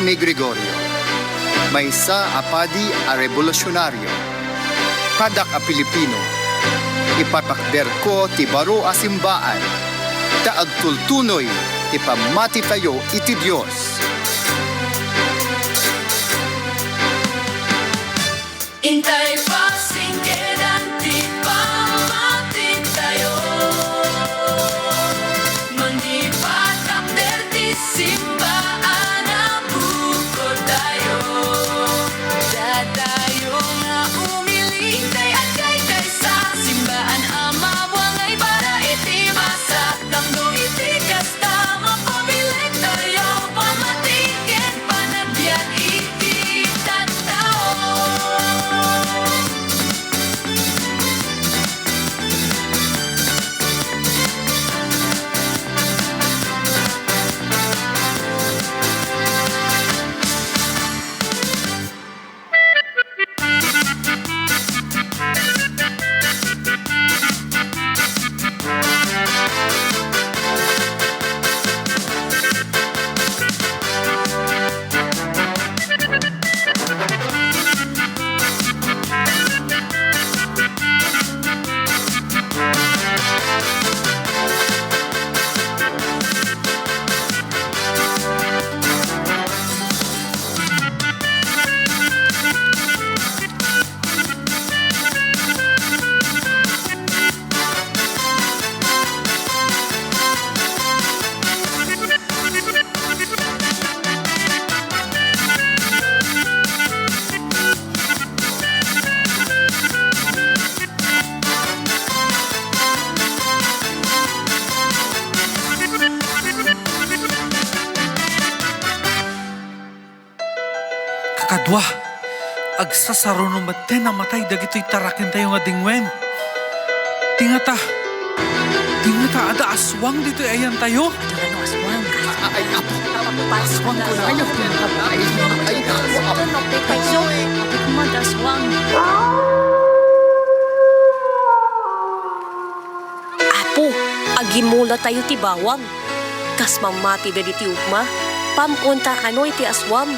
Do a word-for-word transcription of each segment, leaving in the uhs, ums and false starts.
Ni Gregorio, maysa a padi a rebolusionario. Kadak a Pilipino, ipapakderko ti baro a simbaan ta agtultunoy ti pammatitayo iti Dios. Intay pasingkedan ti pammatitayo. Mangipatakder ti simbaan a bukodtayo. Datayo nga umili, intay agkaykaysa, simbaan a mabuangay para iti masa. Tapno iti kasta, mapabileg tayo pamati ken panagbiag iti tattao. Kakadua, agsasaruno metten a matay dagitoy tarakentayo nga dingwen. Ti ngata, ti ngata adda aswang ditoy ayantayo. Adda aswang. Ay, Apo. Aswang ko na. Ay, ay, ay, Apo, Apo. Ay, Apo, Apo. Ay, Apo, Apo. Apo, agimulatayo ti bawang. Kas mamati dagiti ugma, pamkuenta kano iti aswam.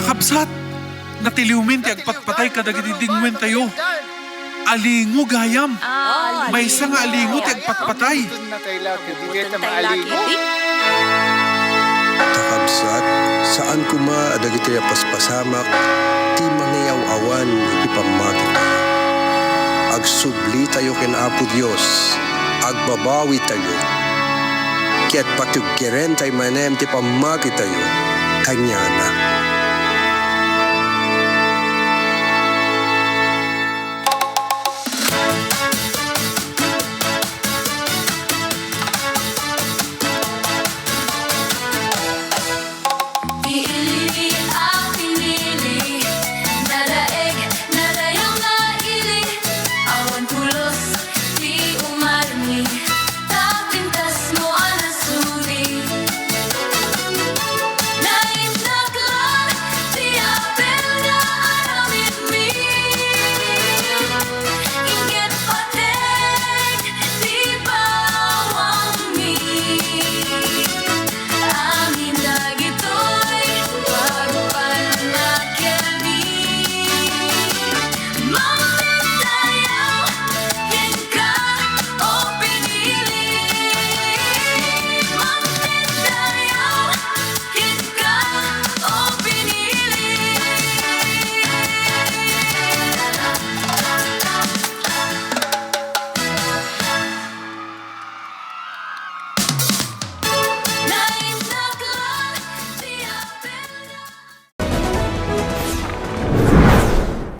Kakabsat, natiliwmin ti agpatpatay kadagiti dingwentayo. Alingo gayam. Maysa nga alingo ti agpatpatay. Kakabsat, saan koma a dagitoy a paspasamak ti mangiyaw-awan iti pammati. Agsublitayo ken Apo Dios, agbabawitayo, ket pateggeren tay manen ti pammatitayo kaniana.